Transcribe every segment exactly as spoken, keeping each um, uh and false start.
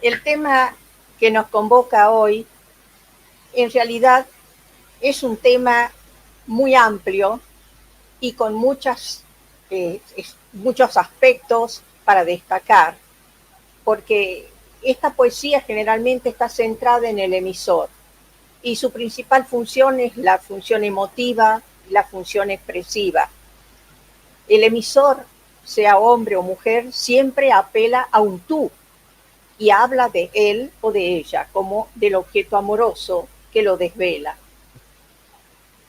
El tema que nos convoca hoy, en realidad, es un tema muy amplio y con muchas, eh, es-, muchos aspectos para destacar, porque esta poesía generalmente está centrada en el emisor y su principal función es la función emotiva y la función expresiva. El emisor, sea hombre o mujer, siempre apela a un tú y habla de él o de ella como del objeto amoroso que lo desvela.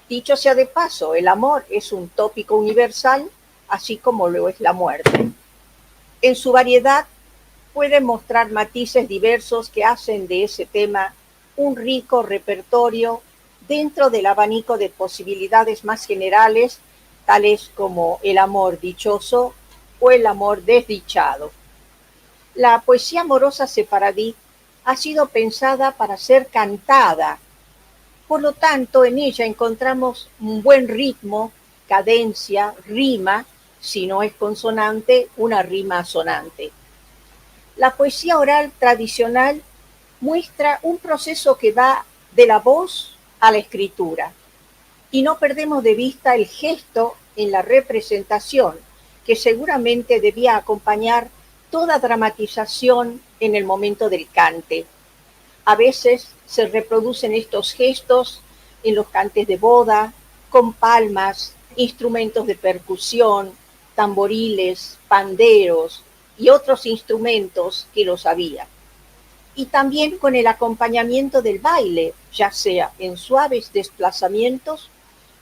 Dicho sea de paso, el amor es un tópico universal, así como lo es la muerte. En su variedad, puede mostrar matices diversos que hacen de ese tema un rico repertorio dentro del abanico de posibilidades más generales, tales como el amor dichoso o el amor desdichado. La poesía amorosa sefaradí ha sido pensada para ser cantada. Por lo tanto, en ella encontramos un buen ritmo, cadencia, rima, si no es consonante, una rima asonante. La poesía oral tradicional muestra un proceso que va de la voz a la escritura, y no perdemos de vista el gesto en la representación, que seguramente debía acompañar toda dramatización en el momento del cante. A veces se reproducen estos gestos en los cantes de boda, con palmas, instrumentos de percusión, tamboriles, panderos y otros instrumentos que los había. Y también con el acompañamiento del baile, ya sea en suaves desplazamientos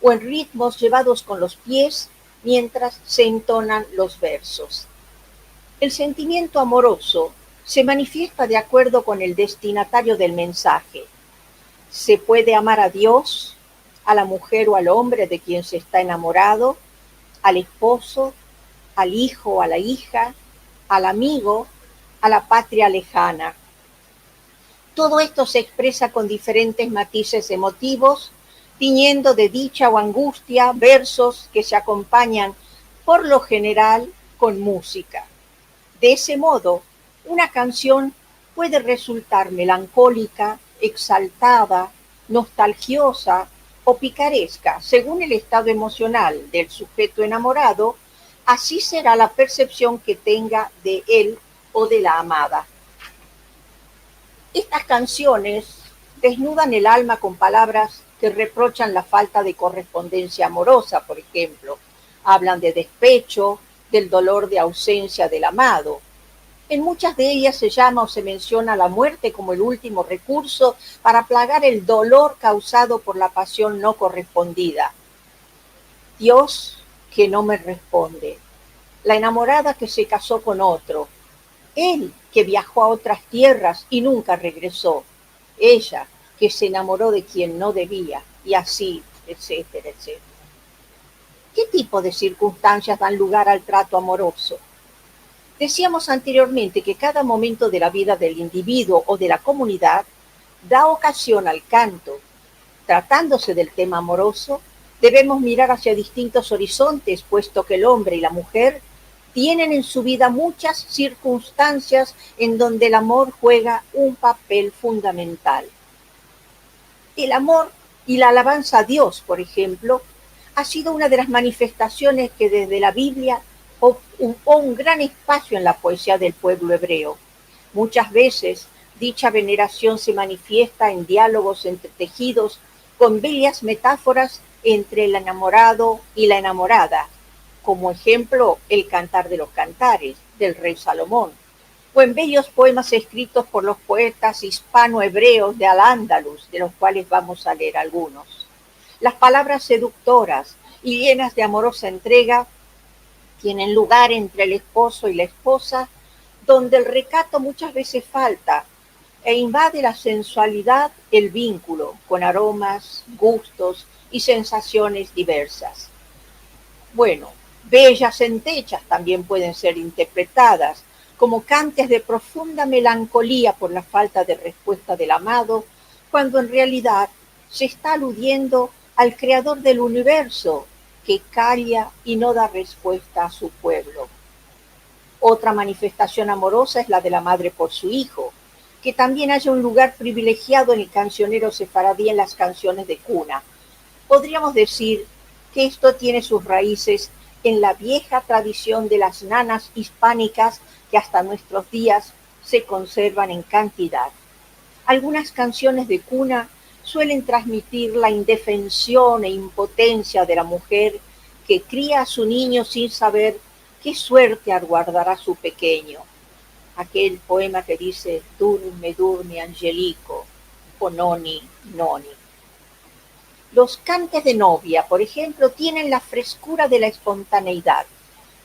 o en ritmos llevados con los pies mientras se entonan los versos. El sentimiento amoroso se manifiesta de acuerdo con el destinatario del mensaje. Se puede amar a Dios, a la mujer o al hombre de quien se está enamorado, al esposo, al hijo o a la hija, al amigo, a la patria lejana. Todo esto se expresa con diferentes matices emotivos, tiñendo de dicha o angustia versos que se acompañan, por lo general, con música. De ese modo, una canción puede resultar melancólica, exaltada, nostalgiosa o picaresca, según el estado emocional del sujeto enamorado, así será la percepción que tenga de él o de la amada. Estas canciones desnudan el alma con palabras que reprochan la falta de correspondencia amorosa, por ejemplo. Hablan de despecho, del dolor de ausencia del amado. En muchas de ellas se llama o se menciona la muerte como el último recurso para aplacar el dolor causado por la pasión no correspondida. Dios que no me responde, la enamorada que se casó con otro, él que viajó a otras tierras y nunca regresó, ella que se enamoró de quien no debía, y así, etcétera, etcétera. ¿Qué tipo de circunstancias dan lugar al trato amoroso? Decíamos anteriormente que cada momento de la vida del individuo o de la comunidad da ocasión al canto. Tratándose del tema amoroso, debemos mirar hacia distintos horizontes, puesto que el hombre y la mujer tienen en su vida muchas circunstancias en donde el amor juega un papel fundamental. El amor y la alabanza a Dios, por ejemplo, ha sido una de las manifestaciones que desde la Biblia ocupó un gran espacio en la poesía del pueblo hebreo. Muchas veces dicha veneración se manifiesta en diálogos entretejidos con bellas metáforas entre el enamorado y la enamorada, como ejemplo el Cantar de los Cantares del rey Salomón, o en bellos poemas escritos por los poetas hispano-hebreos de Al-Ándalus, de los cuales vamos a leer algunos. Las palabras seductoras y llenas de amorosa entrega tienen lugar entre el esposo y la esposa, donde el recato muchas veces falta e invade la sensualidad el vínculo con aromas, gustos y sensaciones diversas. Bueno, bellas endechas también pueden ser interpretadas como cantes de profunda melancolía por la falta de respuesta del amado, cuando en realidad se está aludiendo al creador del universo, que calla y no da respuesta a su pueblo. Otra manifestación amorosa es la de la madre por su hijo. que también haya un lugar privilegiado en el cancionero sefaradí en las canciones de cuna. Podríamos decir que esto tiene sus raíces en la vieja tradición de las nanas hispánicas que hasta nuestros días se conservan en cantidad. Algunas canciones de cuna suelen transmitir la indefensión e impotencia de la mujer que cría a su niño sin saber qué suerte aguardará su pequeño. Aquel poema que dice: "Durme, durme, angeliko", o "Noni, noni". Los cantes de novia, por ejemplo, tienen la frescura de la espontaneidad.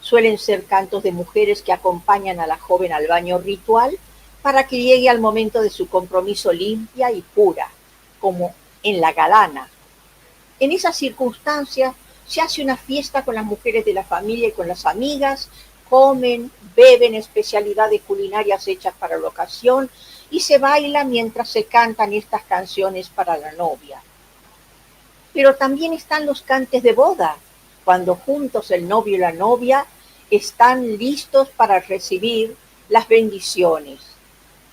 Suelen ser cantos de mujeres que acompañan a la joven al baño ritual para que llegue al momento de su compromiso limpia y pura, como en La Galana. En esas circunstancias se hace una fiesta con las mujeres de la familia y con las amigas, comen, beben especialidades culinarias hechas para la ocasión y se baila mientras se cantan estas canciones para la novia. Pero también están los cantes de boda, cuando juntos el novio y la novia están listos para recibir las bendiciones.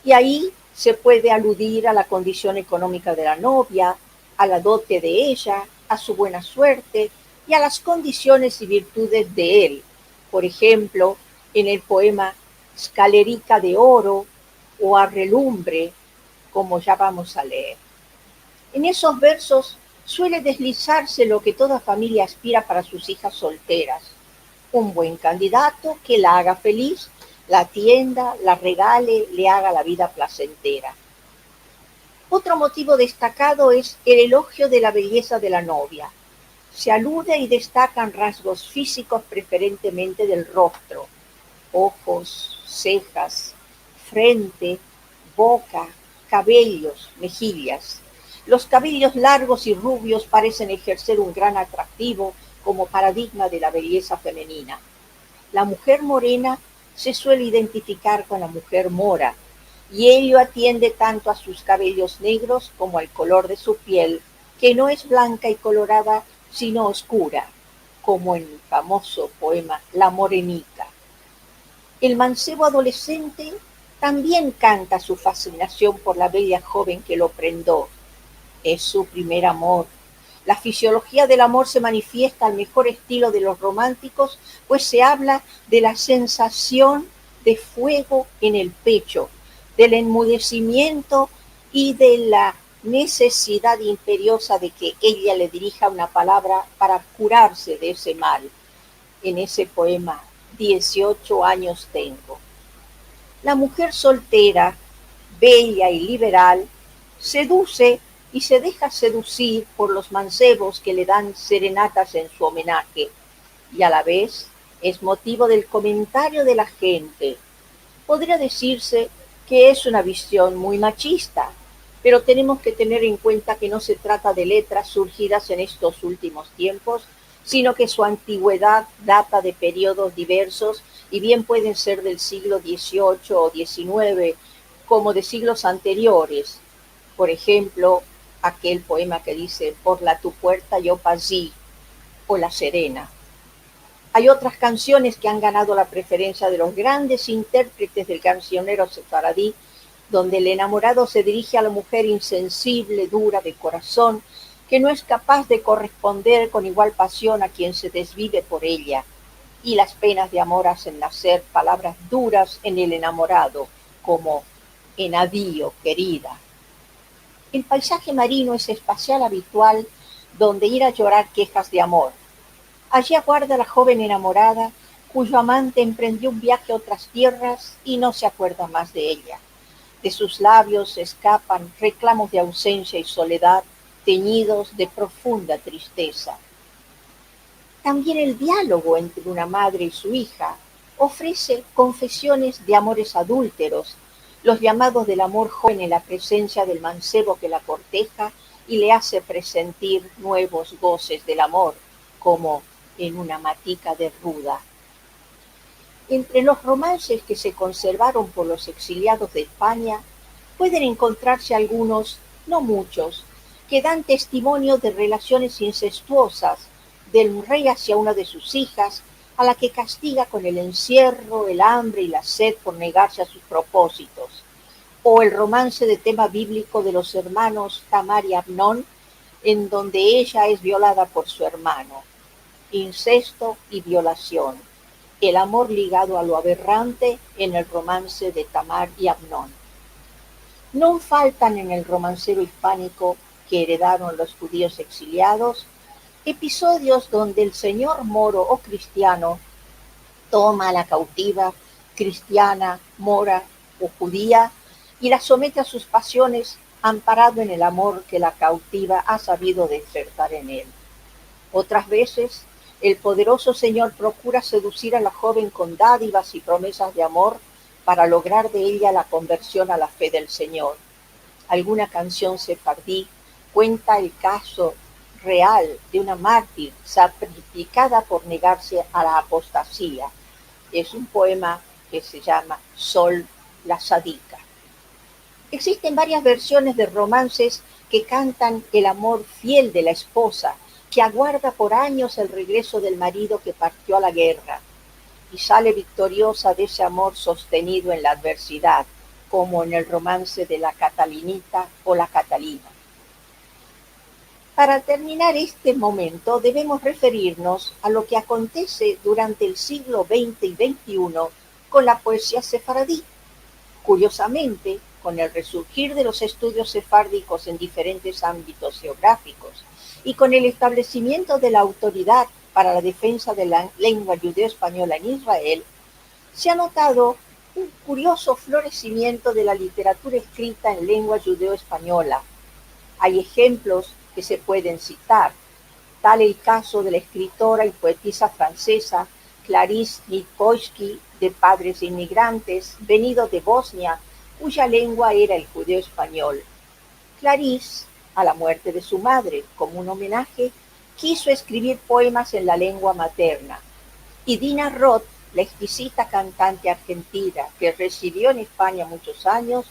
Y ahí se puede aludir a la condición económica de la novia, a la dote de ella, a su buena suerte y a las condiciones y virtudes de él. Por ejemplo, en el poema Skalerika de oro o Arrelumbre, como ya vamos a leer. En esos versos suele deslizarse lo que toda familia aspira para sus hijas solteras: un buen candidato que la haga feliz, la atienda, la regale, le haga la vida placentera. Otro motivo destacado es el elogio de la belleza de la novia. Se alude y destacan rasgos físicos, preferentemente del rostro: ojos, cejas, frente, boca, cabellos, mejillas. Los cabellos largos y rubios parecen ejercer un gran atractivo como paradigma de la belleza femenina. La mujer morena se suele identificar con la mujer mora, y ello atiende tanto a sus cabellos negros como al color de su piel, que no es blanca y colorada, sino oscura, como en el famoso poema La Morenita. El mancebo adolescente también canta su fascinación por la bella joven que lo prendó. Es su primer amor. La fisiología del amor se manifiesta al mejor estilo de los románticos, pues se habla de la sensación de fuego en el pecho, del enmudecimiento y de la necesidad imperiosa de que ella le dirija una palabra para curarse de ese mal. En ese poema, Dieciocho años tengo. La mujer soltera, bella y liberal, seduce y se deja seducir por los mancebos que le dan serenatas en su homenaje, y a la vez es motivo del comentario de la gente. Podría decirse que es una visión muy machista, pero tenemos que tener en cuenta que no se trata de letras surgidas en estos últimos tiempos, sino que su antigüedad data de periodos diversos y bien pueden ser del siglo dieciocho o diecinueve, como de siglos anteriores. Por ejemplo, aquel poema que dice: "Por la tu puerta yo pazi", o La Serena. Hay otras canciones que han ganado la preferencia de los grandes intérpretes del cancionero sefaradí, donde el enamorado se dirige a la mujer insensible, dura de corazón, que no es capaz de corresponder con igual pasión a quien se desvive por ella, y las penas de amor hacen nacer palabras duras en el enamorado, como "en adio, querida". El paisaje marino es espacio habitual donde ir a llorar quejas de amor. Allí aguarda la joven enamorada cuyo amante emprendió un viaje a otras tierras y no se acuerda más de ella. De sus labios escapan reclamos de ausencia y soledad teñidos de profunda tristeza. También el diálogo entre una madre y su hija ofrece confesiones de amores adúlteros, los llamados del amor joven en la presencia del mancebo que la corteja y le hace presentir nuevos goces del amor, como en Una matica de ruda. Entre los romances que se conservaron por los exiliados de España pueden encontrarse algunos, no muchos, que dan testimonio de relaciones incestuosas del rey hacia una de sus hijas, a la que castiga con el encierro, el hambre y la sed por negarse a sus propósitos. o el romance de tema bíblico de los hermanos Tamar y Amnón, en donde ella es violada por su hermano. Incesto y violación. El amor ligado a lo aberrante en el romance de Tamar y Amnón. No faltan en el romancero hispánico que heredaron los judíos exiliados episodios donde el señor moro o cristiano toma a la cautiva cristiana, mora o judía y la somete a sus pasiones amparado en el amor que la cautiva ha sabido despertar en él. Otras veces, el poderoso señor procura seducir a la joven con dádivas y promesas de amor para lograr de ella la conversión a la fe del Señor. Alguna canción sefardí cuenta el caso real de una mártir sacrificada por negarse a la apostasía. Es un poema que se llama Sol la Sadika. Existen varias versiones de romances que cantan el amor fiel de la esposa, que aguarda por años el regreso del marido que partió a la guerra y sale victoriosa de ese amor sostenido en la adversidad, como en el romance de la Catalinita o la Catalina. Para terminar este momento, debemos referirnos a lo que acontece durante el siglo veinte y veintiuno con la poesía sefaradí. Curiosamente, con el resurgir de los estudios sefárdicos en diferentes ámbitos geográficos y con el establecimiento de la autoridad para la defensa de la lengua judeo-española en Israel, se ha notado un curioso florecimiento de la literatura escrita en lengua judeo-española. Hay ejemplos que se pueden citar, tal el caso de la escritora y poetisa francesa Clarisse Nikolsky, de padres inmigrantes, venidos de Bosnia, cuya lengua era el judeo-español. Clarisse, a la muerte de su madre, como un homenaje, quiso escribir poemas en la lengua materna. Y Dina Roth, la exquisita cantante argentina que residió en España muchos años,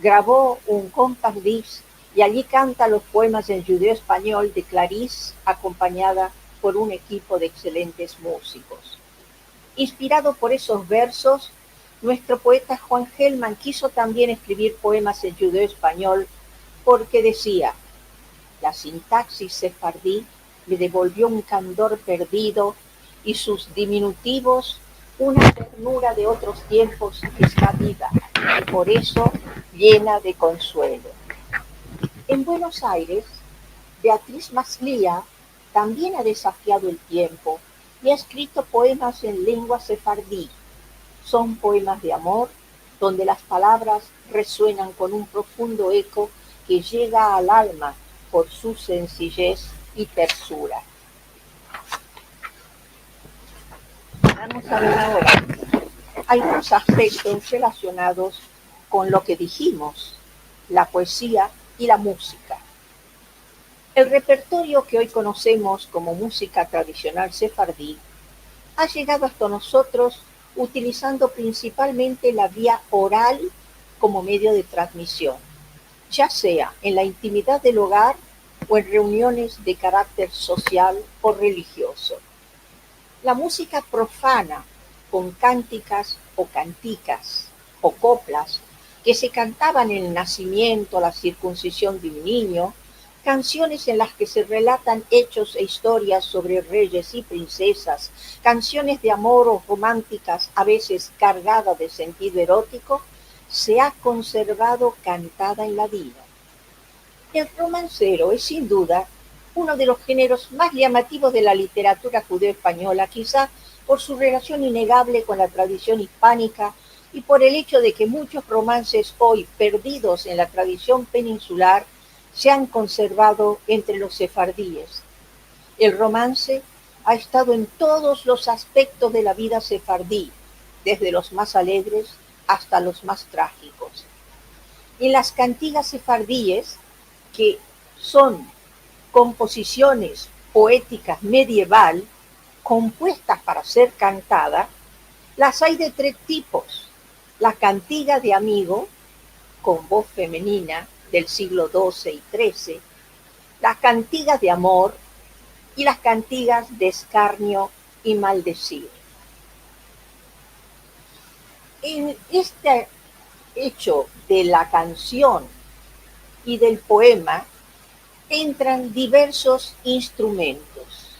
grabó un compact disc y allí canta los poemas en judeo-español de Clarisse, acompañada por un equipo de excelentes músicos. Inspirado por esos versos, nuestro poeta Juan Gelman quiso también escribir poemas en judeo-español, porque decía: "La sintaxis sefardí me devolvió un candor perdido y sus diminutivos una ternura de otros tiempos que está viva y por eso llena de consuelo". En Buenos Aires, Beatriz Maslia también ha desafiado el tiempo y ha escrito poemas en lengua sefardí. Son poemas de amor donde las palabras resuenan con un profundo eco que llega al alma por su sencillez y tersura. Vamos a ver ahora algunos aspectos relacionados con lo que dijimos, la poesía y la música. El repertorio que hoy conocemos como música tradicional sefardí ha llegado hasta nosotros utilizando principalmente la vía oral como medio de transmisión, ya sea en la intimidad del hogar o en reuniones de carácter social o religioso. La música profana, con cánticas o canticas o coplas que se cantaban en el nacimiento, la circuncisión de un niño, canciones en las que se relatan hechos e historias sobre reyes y princesas, canciones de amor o románticas, a veces cargadas de sentido erótico, se ha conservado cantada en ladino. El romancero es, sin duda, uno de los géneros más llamativos de la literatura judeo-española, quizá por su relación innegable con la tradición hispánica y por el hecho de que muchos romances hoy perdidos en la tradición peninsular se han conservado entre los sefardíes. El romance ha estado en todos los aspectos de la vida sefardí, desde los más alegres hasta los más trágicos. En las cantigas sefardíes, que son composiciones poéticas medieval compuestas para ser cantadas, las hay de tres tipos: la cantiga de amigo, con voz femenina, del siglo doze y trece, las cantigas de amor y las cantigas de escarnio y maldecir. En este hecho de la kansion i del poema entran diversos instrumentos.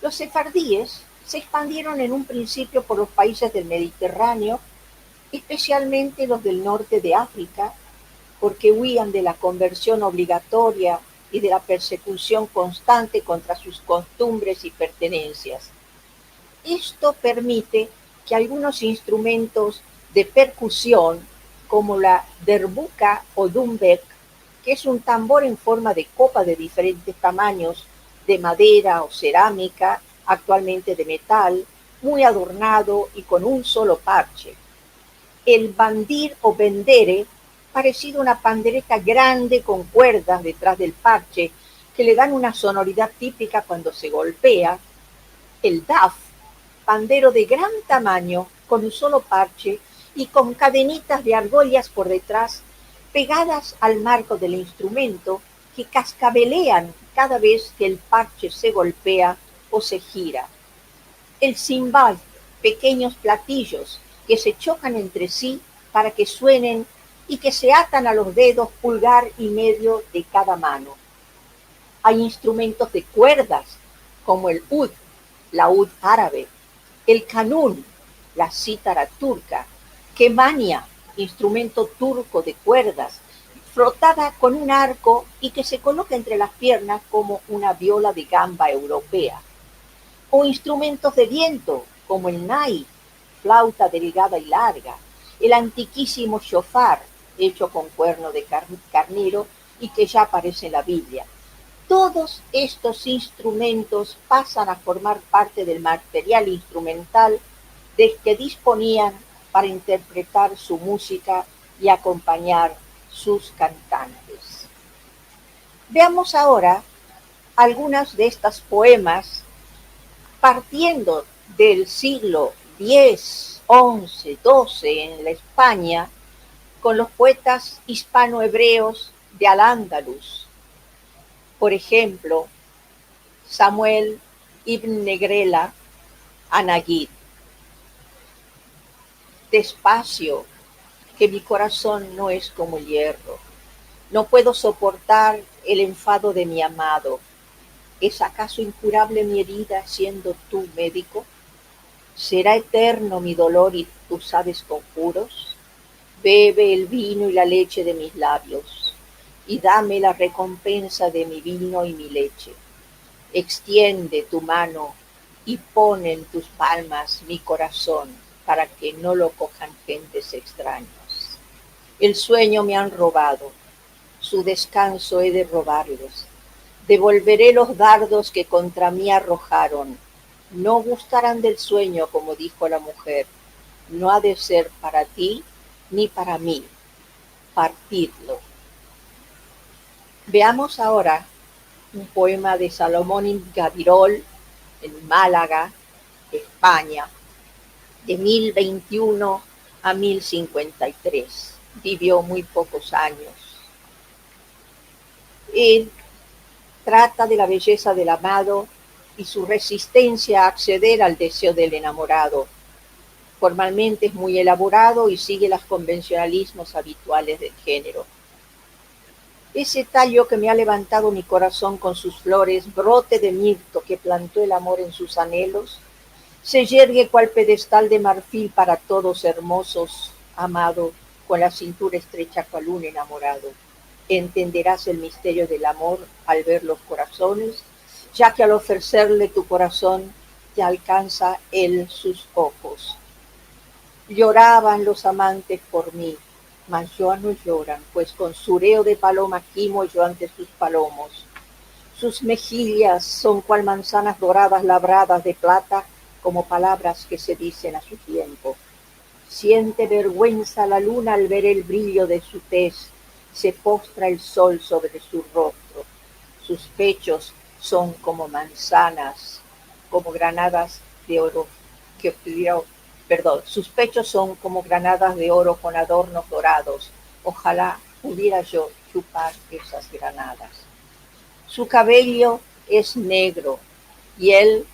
Los sefardíes se ekspandieron en un prinsipio por los paizes del Mediterraneo, espesialmente los del norte de Afrika, porke uian de la konversion obligatoria i de la persekusion konstante kontra sus kostumbres i pertenensias. Esto permite ke algunos instrumentos de perkusion, komo la derbuka o dumbek, ke es un tambor en forma de kopa de diferentes tamanyos, de madera o seramika, aktualmente de metal, muy adornado i kon un solo parche. El bandir o bendere, paresido a una pandereta grande kon kuerdas detras del parche, ke le dan una sonoridad tipika kuando se golpea. El daf, pandero de gran tamanyo, kon un solo parche i kon kadenitas de argolyas por detras, pegadas al marko del instrumento, ke kaskabelean kada vez ke el parche se golpea o se gira. El simbal, pekenyos platiyos ke se chokan entre si para ke suenen i ke se atan a los dedos pulgar i medio de kada mano. Ay instrumentos de kuerdas, komo el ud, laud arabe, el kanun, la sitara turka, kemanya, instrumento turko de kuerdas, frotada kon un arko i ke se koloka entre las piernas komo una viola de gamba evropea, o instrumentos de viento, komo el nay, flauta delgada i larga, el antikisimo shofar, echo kon kuerno de kar-, karnero i ke ya aparese en la Biblia. Todos estos instrumentos pasan a formar parte del material instrumental del ke disponian para interpretar su muzika i akompanyar sus kantantes. Veamos agora algunas de estas poemas, partiendo del siglo diez, onze, doze en la Espanya, kon los poetas ispano-evreos de Al-Andalus. Por enshemplo, Samuel ibn Negrela Anagid. Despasio, ke mi korason no es komo el yerro. No puedo soportar el enfado de mi amado. Es akaso inkurable mi erida, siendo tu mediko? Sera eterno mi dolor i tu saves konjuros? Beve el vino i la leche de mis labios, i dame la rekompensa de mi vino i mi leche. Ekstiende tu mano i pon en tus palmas mi korason, para ke no lo kojan djentes ekstranyas. El suenyo me an robado, su deskanso he de robarles. Devolvere los dardos ke kontra mi arrojaron. No gustaran del suenyo, komo dijo la mujer, no a de ser para ti ni para mi. Partidlo. Veamos agora un poema de Salomón Gavirol en Malaga, Espanya, de mil vente i uno a mil sinkuenta i tres. Bivio muy pokos anyos. El trata de la beyeza del amado i su rezistensia a akseder al dezeo del enamorado. Formalmente es muy elaborado i sige los konvensionalizmos avituales del djenero. Ese talyo ke me a levantado mi korason kon sus flores, brote de mirto ke planto el amor en sus anelos, se yerge kual pedestal de marfil para todos ermozos, amado, kon la sintura estrecha kual un enamorado. Entenderas el misterio del amor al ver los korasones, ya ke al ofreserle tu korason te alkansa el sus ojos. Yoravan los amantes por mi, mas ya no yoran, pues kon zureo de paloma gimo yo ante sus palomos. Sus mejilyas son kual manzanas doradas lavradas de plata, komo palavras ke se dizen a su tiempo. Siente verguensa la luna al ver el brilyo de su tez, se postra el sol sovre su rostro. Sus pechos son komo manzanas, komo granadas de oro ke pudiera, perdon, sus pechos son komo granadas de oro kon adornos dorados. Ojalá pudiera yo chupar esas granadas. Su kavelyo es negro i el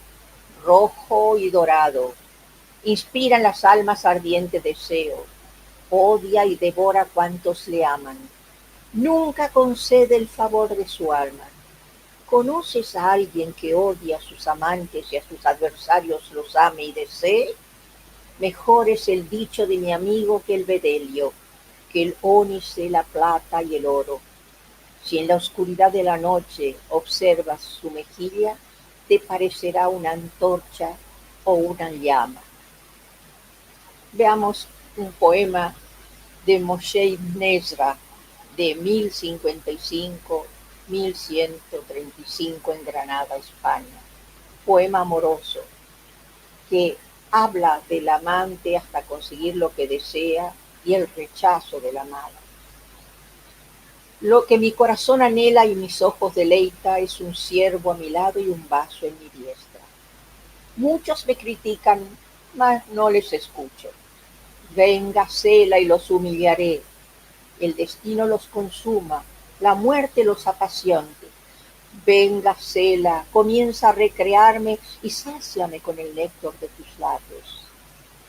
rojo i dorado. Inspira en las almas ardiente dezeo. odia y devora a kuantos le aman. Nunka konsede el favor de su alma. Konoses a alguien ke odie a sus amantes i a sus adversarios los ame i desee? Mejor es el dicho de mi amigo ke el bedelio, ke el onise, la plata i el oro. Si en la oskuridad de la noche observas su mejilla, te paresera una antorcha o una yama. Veamos un poema de Moshe Ibn Ezra de mil sinkuenta i sinko, mil siento trenta i sinko en Granada, Espanya. Poema amoroso ke avla del amante asta konsegir lo ke desea i el rechaso de la amada. Lo ke mi korason anela i mis ojos deleita es un siervo a mi lado i un vaso en mi diestra. Muchos me kritikan, mas no les eskucho. Ven, gazela, i los umilyare. El destino los konsuma, la muerte los apasiente. Ven, gazela, komiensa a rekrearme i sasiame kon el nektor de tus labios.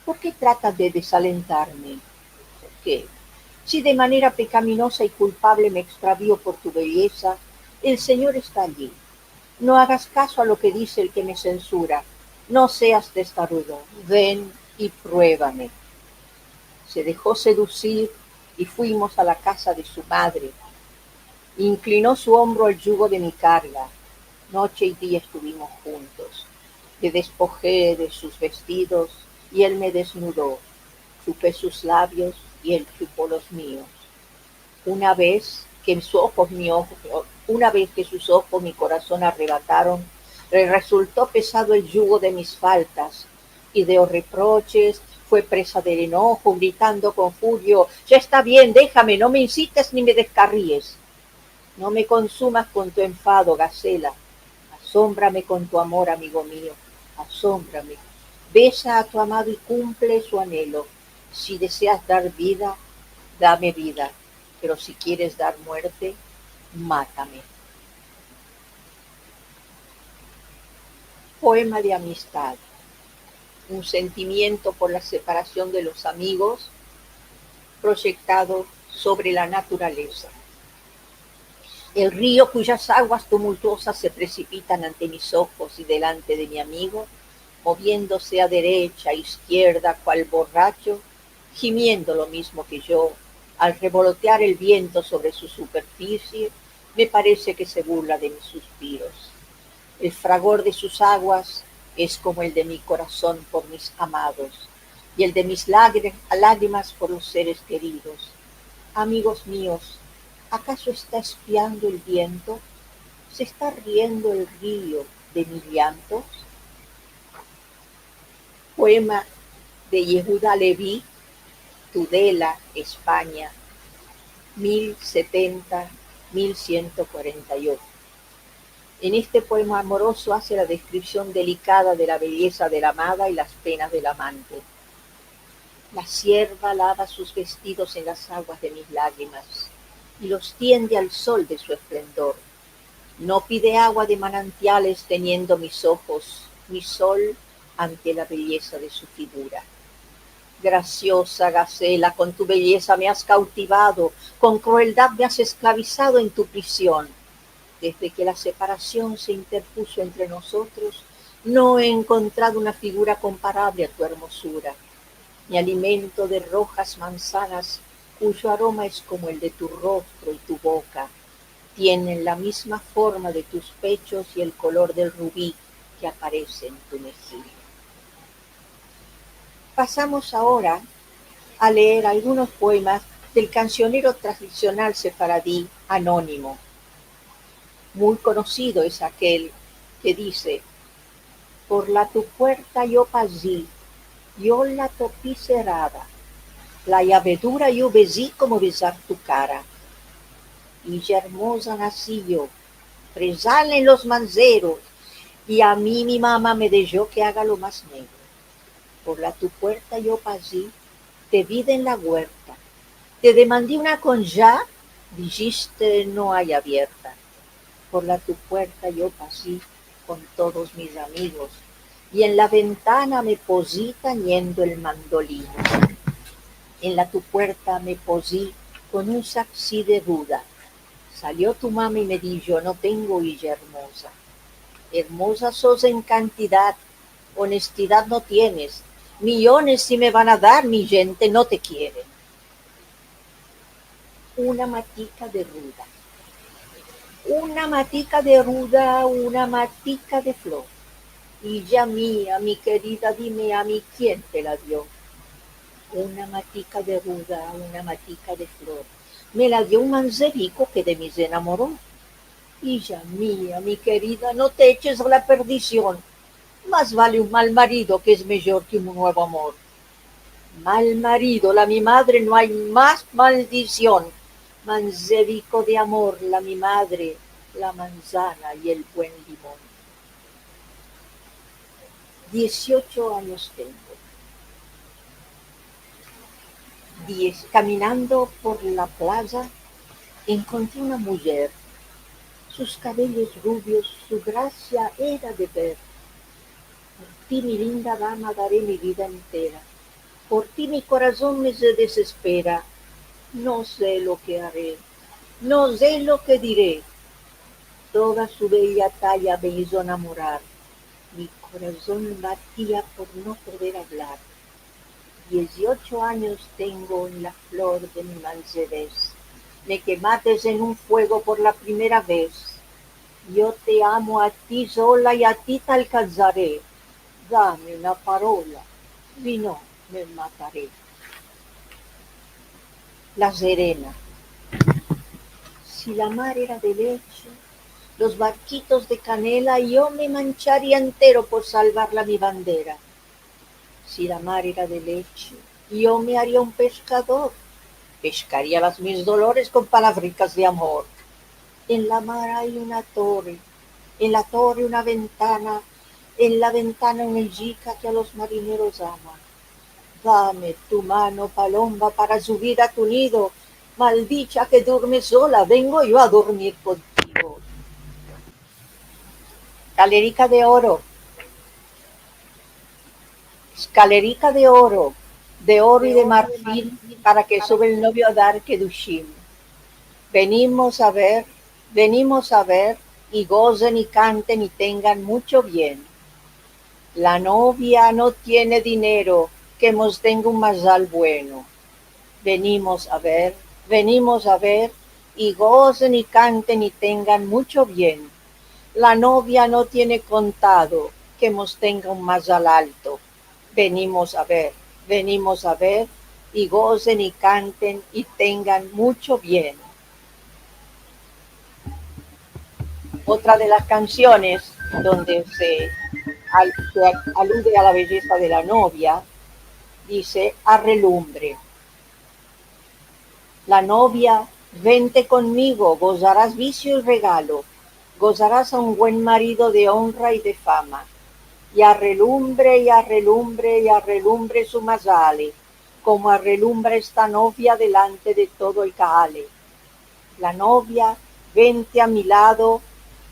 Por ke tratas de desalentarme? Por ke? Si de manera pekaminoza i kulpavle me ekstravio por tu beyeza, el Señor esta ayi. No agas kaso a lo ke dize el ke me sensura. No seas testarudo. Ven i pruevame. Se dejo sedusir i fuimos a la kaza de su madre. Inklino su ombro al yugo de mi karga. Noche i dia estuvimos juntos. Le despoje de sus vestidos i el me desnudo. Chupe sus labios i el chupo los mios. Una vez ke su ojo, mi ojo, una vez ke sus ojos mi korason arrebataron, le resulto pesado el yugo de mis faltas i de los reproches, fue presa del enojo, gritando kon furio: Ya esta bien, dejame, no me insites ni me deskarries. No me konsumas kon tu enfado, gazela. Asombrame kon tu amor, amigo mio, asombrame. Besa a tu amado i kumple su anelo. Si deseas dar vida, dame vida, pero si kieres dar muerte, matame. Poema de amistad. Un sentimiento por la separación de los amigos proyectado sobre la naturaleza. El rio kuyas aguas tumultuozas se presipitan ante mis ojos i delante de mi amigo, moviendose a derecha, a iskierda, kual borracho, gimiendo lo mizmo ke yo, al revolotear el viento sovre su superfisie, me parese ke se burla de mis suspiros. El fragor de sus aguas es komo el de mi korason por mis amados i el de mis lagri-, lagrimas por los seres keridos. Amigos mios, akaso esta espiando el viento? Se esta riendo el rio de mis llantos? Poema de Yehuda Levi, Tudela, Espanya, mil setenta, mil siento kuarenta i ocho. En este poema amoroso aze la deskripsion delikada de la beyeza de la amada i las penas del amante. La sierva lava sus vestidos en las aguas de mis lagrimas i los tiende al sol de su esplendor. No pide agua de manantiales teniendo mis ojos, mi sol, ante la beyeza de su figura. Gracioza gazela, kon tu beyeza me as kautivado, kon krueldad me as esklavizado en tu prision. Desde ke la separasion se interpuso entre nosotros, no he enkontrado una figura komparable a tu ermozura. Me alimento de rojas manzanas kuyo aroma es komo el de tu rostro i tu boka. Tienen la mizma forma de tus pechos i el kolor del rubi ke aparese en tu mejia. Pasamos agora a leer algunos poemas del kansionero tradisional sefaradi anonimo. Muy konosido es akel ke dize: Por la tu puerta yo pazi, yo la topi serada, la yavedura yo bezi komo bezar tu kara. Ija ermoza nasi yo, rezalen los manzeros, i a mi mi mama me dejo ke aga lo mas negro. Por la tu puerta yo pazi, te vi den la guerta. Te demandi una konja, dijiste: no ay avierta. Por la tu puerta yo pazi kon todos mis amigos, i en la ventana me pozi tanyendo el mandolino. En la tu puerta me pozi kon un saksi de ruda. Salio tu mama i me disho: "No tengo ija ermoza". Ermoza sos en kantidad, onestidad no tienes. Miyones si me van a dar, mi djente no te kiere. Una matika de ruda. Una matika de ruda, una matika de flor. Ija mia, mi kerida, dime a mi, kien te la dio? Una matika de ruda, una matika de flor. Me la dio un manzeviko ke de mi se enamoro. Ija mia, mi kerida, no te eches a la perdision. Mas vale un mal marido ke es mijor ke un muevo amor. Mal marido, la mi madre, no ay mas maldision. Manzeviko de amor, la mi madre, la manzana i el buen limon. Dieciocho anyos tengo. Diez, kaminando por la plaza, enkontri una mujer. Sus kabeyos ruvios, su grasia era de ver. Por ti, mi linda dama, dare mi vida entera. Por ti mi korason me se dezespera. No se lo ke are, no se lo ke dire. Toda su beya taya me izo enamorar. Mi korason batia por no poder avlar. Dieziocho anyos tengo en la flor de mi manzevez. Me kemates en un fuego por la primera vez. Yo te amo a ti sola i a ti te alkanzare. Dame una parola, si no me matare. La sirena. Si la mar era de leche, los barkitos de kanela, yo me mancharia entero por salvar la mi bandera. Si la mar era de leche, yo me aria un peshkador, peshkaria las mis dolores kon palavrikas de amor. En la mar ay una tore, en la tore una ventana, en la ventana una ijika ke a los marineros ama. Dame tu mano, palomba, para subir a tu nido. Maldicha ke durmes sola, vengo yo a durmir kontigo. Eskalerika de oro. Eskalerika de oro, de oro i de marfil, para ke suba el novio a dar kedushim. Venimos a ver, venimos a ver, i gozen i kanten i tengan muncho bien. La novia no tiene dinero, ke mos tenga un mazal bueno. Venimos a ver, venimos a ver, i gozen i kanten i tengan muncho bien. La novia no tiene kontado, ke mos tenga un mazal alto. Venimos a ver, venimos a ver, i gozen i kanten i tengan muncho bien. Otra de las kansiones donde se al-, se alude a la beyeza de la novia, dize: Arrelumbre. La novia, vente konmigo, gozaras visio i regalo, gozaras a un buen marido de onra i de fama. I arrelumbre, i arrelumbre, i arrelumbre su mazale, komo arrelumbra esta novia delante de todo el kahale. La novia, vente a mi lado,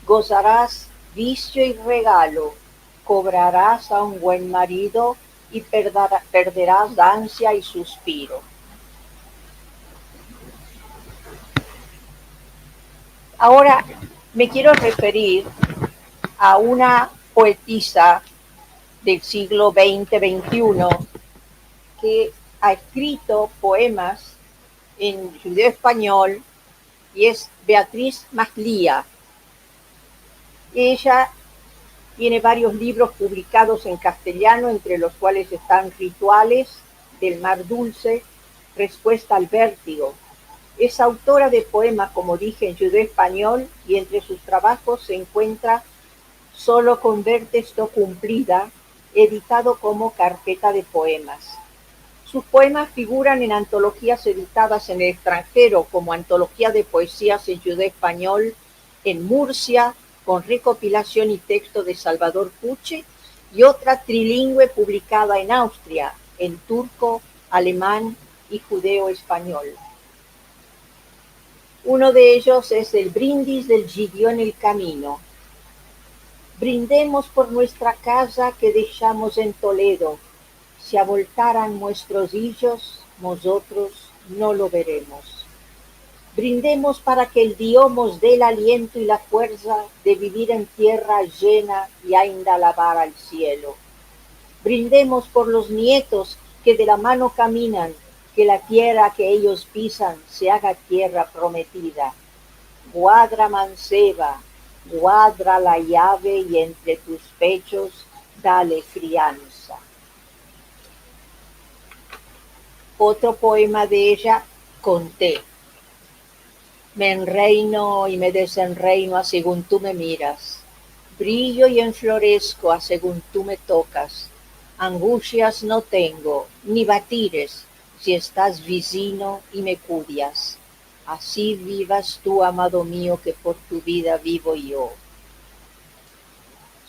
gozaras visio i regalo, kobraras a un buen marido i perdara-, perderas ansia i suspiro. Agora me kiero referir a una poetisa del siglo vente, vente i uno, ke a eskrito poemas en djudeo-espanyol, i es Beatriz Maglia. Eya tiene varios livros publikados en kastelyano, entre los kuales estan Rituales del mar dulse, Respuesta al vértigo. Es autora de poemas, komo dije, en djudeo-espanyol, i entre sus trabajos se enkuentra Solo kon verte esto kumplida, editado komo karpeta de poemas. Sus poemas figuran en antolojias editadas en el estranjero, komo Antologia de poezias en djudeo-espanyol en Mursia, kon rekopilasion i teksto de Salvador Puche, i otra trilingüe publikada en Austria, en turko, aleman i djudeo-espanyol. Uno de eyos es El brindis del djidyo en el kamino. Brindemos por muestra kaza ke deshamos en Toledo. Si avoltaran muestros ijos, mozotros no lo veremos. Brindemos para ke el Dio mos de el aliento i la fuersa de bivir en tierra ajena i ainda alavar al sielo. Brindemos por los nietos ke de la mano kaminan, ke la tierra ke eyos pisan se aga tierra prometida. Guadra manseva, guadra la yave i entre tus pechos dale kriansa. Otro poema de eya, Konte. Me enreino i me desenreino a segun tu me miras. Brillo i enfloresko a segun tu me tokas. Angustias no tengo, ni batires, si estas vizino i me kudias. Ansi vivas tu, amado mio, ke por tu vida vivo yo.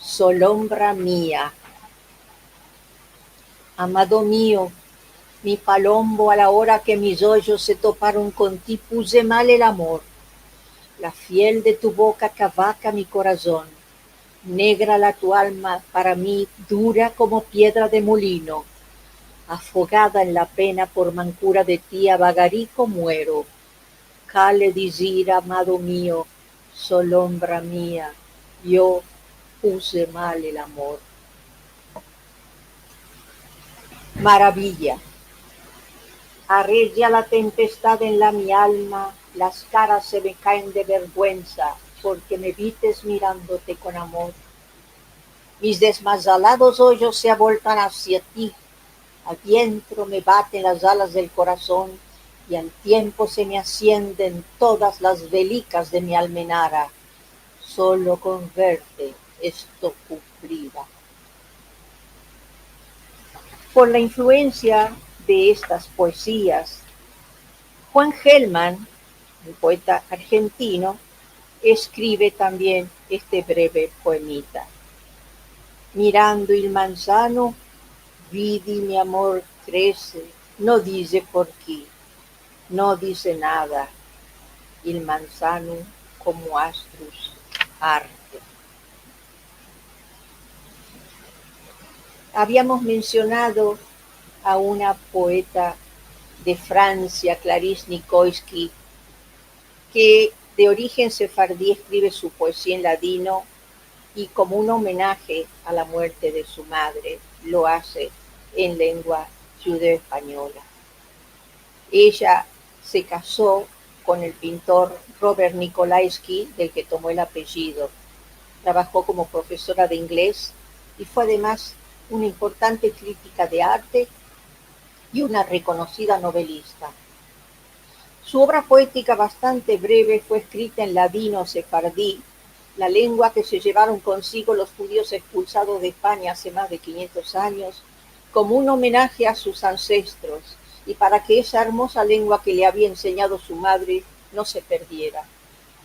Solombra mia. Amado mio, mi palombo, a la ora ke mis ojos se toparon kon ti, puze mal el amor. La fiel de tu boka kavaka mi korason. Negra la tu alma para mi, dura komo piedra de molino. Afogada en la pena por mankura de ti, avagariko muero. Kale dizir, amado mio, solombra mia, yo puze mal el amor. Maraviya. Arresia la tempestad en la mi alma, las karas se me kaen de verguensa, porke me vites mirandote kon amor. Mis desmazalados ojos se avoltan asia ti, adientro me baten las alas del korason, i al tiempo se me asienden todas las velikas de mi almenara. Solo kon verte esto kumplida. Por la influensia de estas poezias, Juan Gelman, un poeta argentino, escrive tambien este breve poemita. Mirando il manzano, vidi mi amor krese, no dize por ke, no dize nada, il manzano komo astrus arde. Habíamos mencionado a una poeta de Francia, Clarisse Nikolsky, que de origen sefardí escribe su poesía en ladino y como un homenaje a la muerte de su madre lo hace en lengua judeo-española. Ella se casó con el pintor Robert Nikolaevsky, del que tomó el apellido. Trabajó como profesora de inglés y fue además una importante crítica de arte y una reconocida novelista. Su obra poética, bastante breve, fue escrita en ladino sefardí, la lengua que se llevaron consigo los judíos expulsados de España hace más de quinientos años, como un homenaje a sus ancestros y para que esa hermosa lengua que le había enseñado su madre no se perdiera.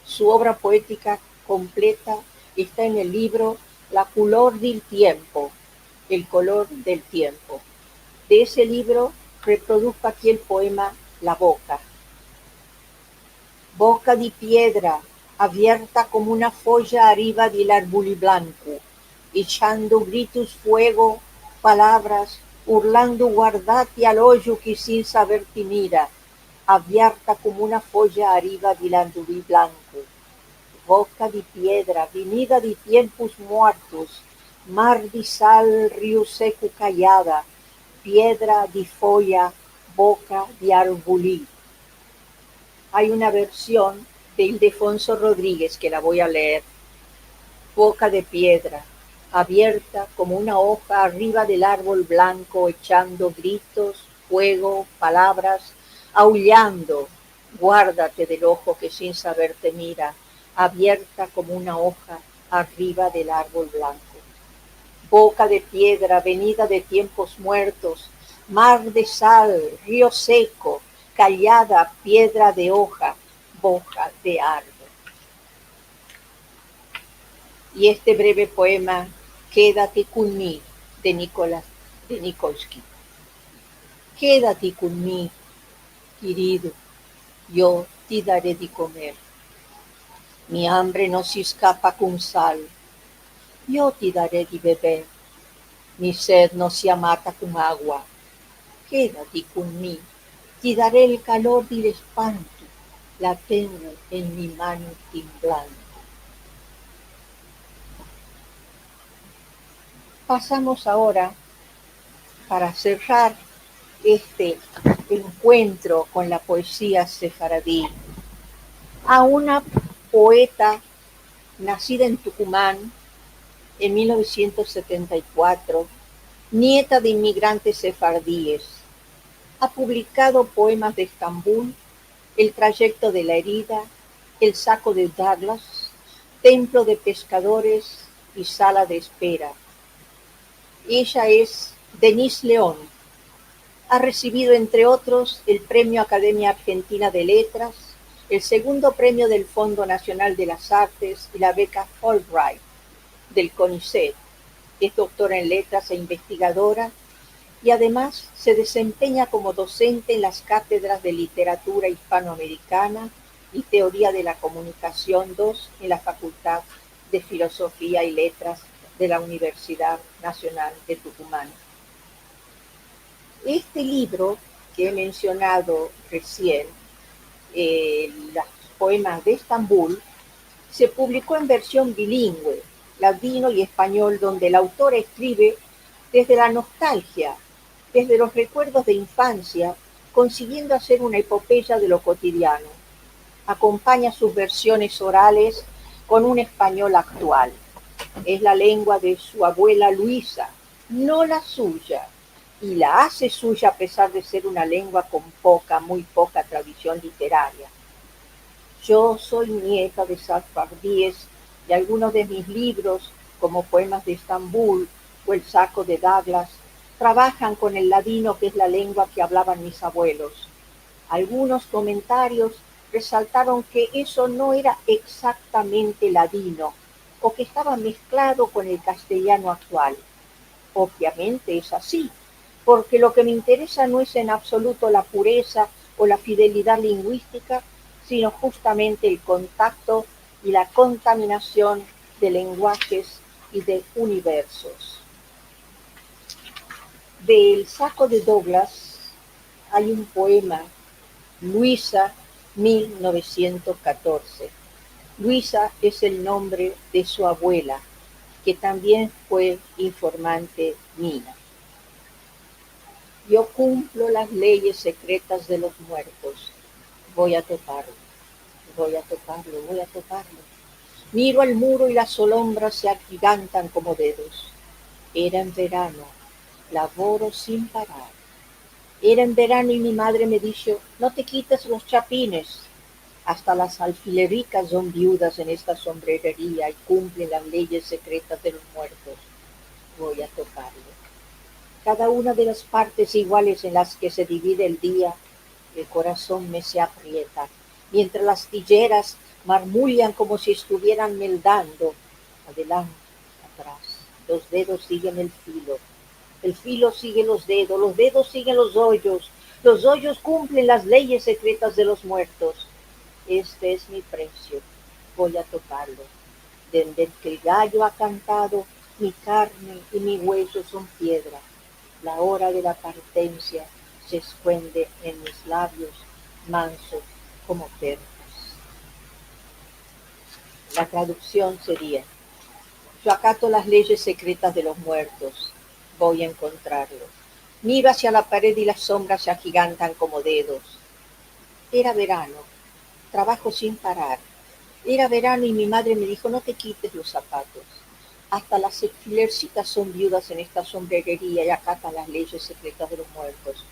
Su obra poética completa está en el libro La kulor dil tiempo, El color del tiempo. De ese libro reproduzco aquí el poema La boka. Boka di piedra, avierta komo una foya arriva dil arbuli blanku, echando gritus, fuego, palavras, urlando guardati al ojo ke sin saver te mira, avierta komo una foya arriva dil arbuli blanku. Boka di piedra, vinida di tiempus muertus, mar di sal, rio seku, kayada, piedra di foya, boka di arbuli. Hay una versión de Ildefonso Rodríguez que la voy a leer. Boka de piedra, avierta komo una oja arriva del arbol blanko, echando gritos, fuego, palavras, aulyando, guardati del ojo ke sin saver te mira, avierta komo una oja arriva del arbol blanko. Boka de piedra, vinida de tiempos muertos, mar de sal, rio seko, kayada, piedra de oja, boka de arbol. I este breve poema, Kedate kon mi, de Nikola, de Nikolsky. Kedate kon mi, kerido, yo te dare di komer. Mi ambre no se eskapa kon sal, yo te dare di bever. Mi sed no se amata kon agua. Kedate kon mi, Kidare el kalor del espanto, la tengo en mi mano temblando. Pasamos ahora, para cerrar este enkuentro kon la poezia sefaradi, a una poeta nasida en Tukuman en mil novesientos setenta i kuatro, nieta de imigrantes sefaradies. A publikado poemas de Estambul, El trayekto de la erida, El sako de Daglas, Templo de peskadores i Sala de espera. Eya es Denise Leon. A resivido, entre otros, el Premio Akademia Arjentina de Letras, el segundo premio del Fondo Nasional de las Artes i la beka Fulbright del konicet. Es doktora en letras e investigadora i ademas se desempeña komo dosente en las katedras de Literatura Ispanoamerikana i Teoria de la Komunikasion dos en la Fakultad de Filozofia i Letras de la Universidad Nasional de Tukuman. Este livro ke e mensionado resien, eh, los poemas de Estambul, se publiko en version bilingüe, ladino i espanyol, donde la autora eskrive desde la nostalgia, desde los rekuerdos de infansia, konsigiendo azer una epopeya de lo kotidiano. Akompanya sus versiones orales kon un espanyol aktual. Es la lengua de su abuela Luisa, no la suya, i la aze suya a pezar de ser una lengua kon poka, muy poka tradision literaria. Yo soy nieta de sefaradies i algunos de mis livros, komo Poemas de Estambul o El sako de Daglas, travajan kon el ladino, ke es la lengua ke avlavan mis abuelos. Algunos komentarios resaltaron ke eso no era eksaktamente ladino o ke estava mesklado kon el kastelyano aktual. Obviamente es azi, porke lo ke me interesa no es en absoluto la pureza o la fidelidad linguistika, sino justamente el kontakto i la kontaminasion de lenguajes i de universos. De El sako de Daglas ay un poema, Luisa, mil novesientos katorze. Luisa es el nombre de su abuela, ke tambien fue informante mia. Yo kumplo las leyes sekretas de los muertos. Voy a toparlo, voy a toparlo, voy a toparlo. Miro al muro i las solombras se agigantan komo dedos. Era en verano, lavoro sin parar. Era en verano i mi madre me disho: "No te kites los chapines". Asta las alfilerikas son viudas en esta sombrereria i kumplen las leyes sekretas de los muertos. Voy a toparlo. Kada una de las partes iguales en las ke se divide el dia, el korason me se aprieta, mientras las tijeras marmullan komo si estuvieran meldando. Adelante, atras. Los dedos sigen el filo. El filo sige los dedos. Los dedos sigen los oyos. Los oyos kumplen las leyes sekretas de los muertos. Este es mi presio. Voy a toparlo. Dende ke el gayo a kantado, mi karne i mi ueso son piedra. La ora de la partensia se eskonde en mis lavios, mansos komo perlas. La traduksion seria: Yo akato las leyes sekretas de los muertos, voy a enkontrarlo. Miro asia la pared i las sombras se agigantan komo dedos. Era verano, travajo sin parar. Era verano i mi madre me dijo: "No te kites los sapatos". Asta las alfilersikas son viudas en esta sombrereria i akatan las leyes sekretas de los muertos.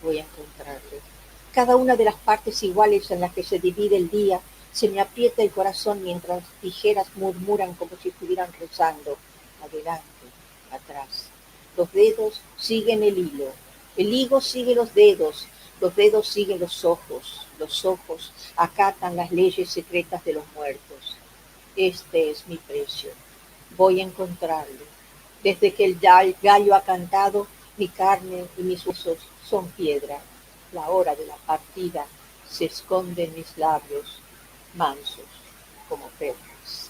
Voy a enkontrarlo. Kada una de las partes iguales en las ke se divide el dia, se me aprieta el korason mientras las tijeras murmuran komo si estuvieran rezando. Adelante, atras. Los dedos sigen el ilo. El ilo sige los dedos. Los dedos sigen los ojos. Los ojos akatan las leyes sekretas de los muertos. Este es mi presio. Voy a enkontrarlo. Dende ke el gal-, gayo a kantado, mi karne i mis uesos son piedra. La ora de la partida se eskonde en mis lavios, mansos komo perlas.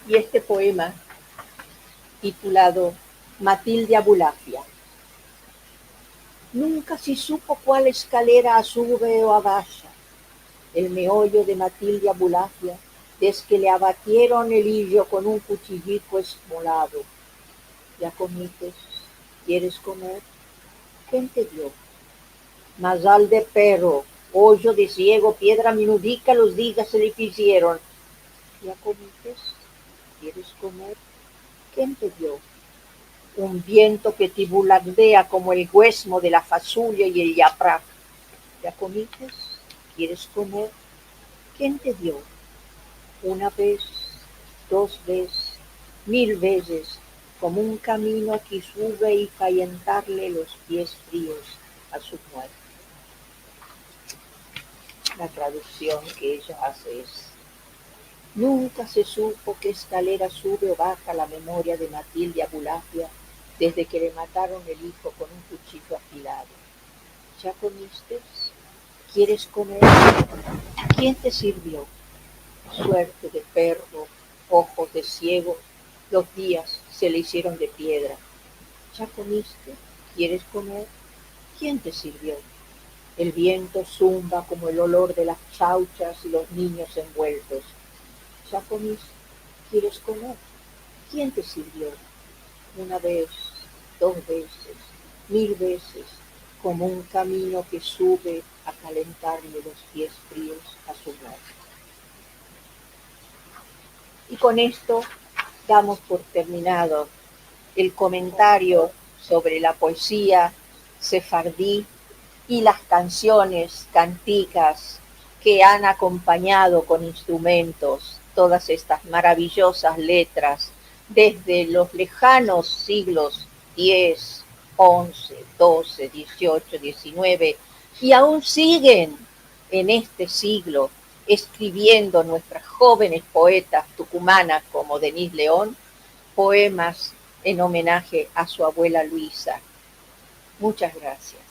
I este poema, titulado Matilde Abulafia. Nunka se supo kual eskalera asube o abasha el meoyo de Matilde Abulafia desde ke le abatieron el ijo kon un kuchiyiko esmolado. Ya komites? Kieres komer? Ken te dio? Mazal de perro, ojo de siego, piedra menudika, los dias se le fizieron. Ya komites? Kieres komer? Ken te dio? Un viento ke te bulagdea komo el guesmo de la fasulya i el yaprak. Ya komites? Kieres komer? Ken te dio? Una vez, dos vez, mil vezes, komo un kamino ke sube i kalentarle los pies frios a su muerte. La traduksion ke eya aze es: nunka se supo ke eskalera sube o baha la memoria de Matilde Abulafia desde ke le mataron el ijo kon un kuchiyo afilado. Ya komistes? Kieres komer? Ken te sirvio? Suerte de perro, ojos de siego, los dias se le izieron de piedra. Ya komistes? Kieres komer? Ken te sirvio? El viento zumba komo el olor de las chauchas i los ninyos envueltos. Ya komistes? Kieres komer? Ken te sirvio? Una vez, dos vezes, mil vezes, komo un kamino ke sube a kalentarle los pies frios a su muerte. I kon esto damos por terminado el komentario sovre la poezia sefardi i las kansiones, kantikas ke han akompanyado kon instrumentos todas estas maraviyozas letras desde los lejanos siglos diez, onze, doze, diziocho, dizinueve, i aun sigen en este siglo eskriviendo nuestras jovenes poetas tukumanas komo Denise Leon, poemas en omenaje a su avuela Luisa. Muchas gracias.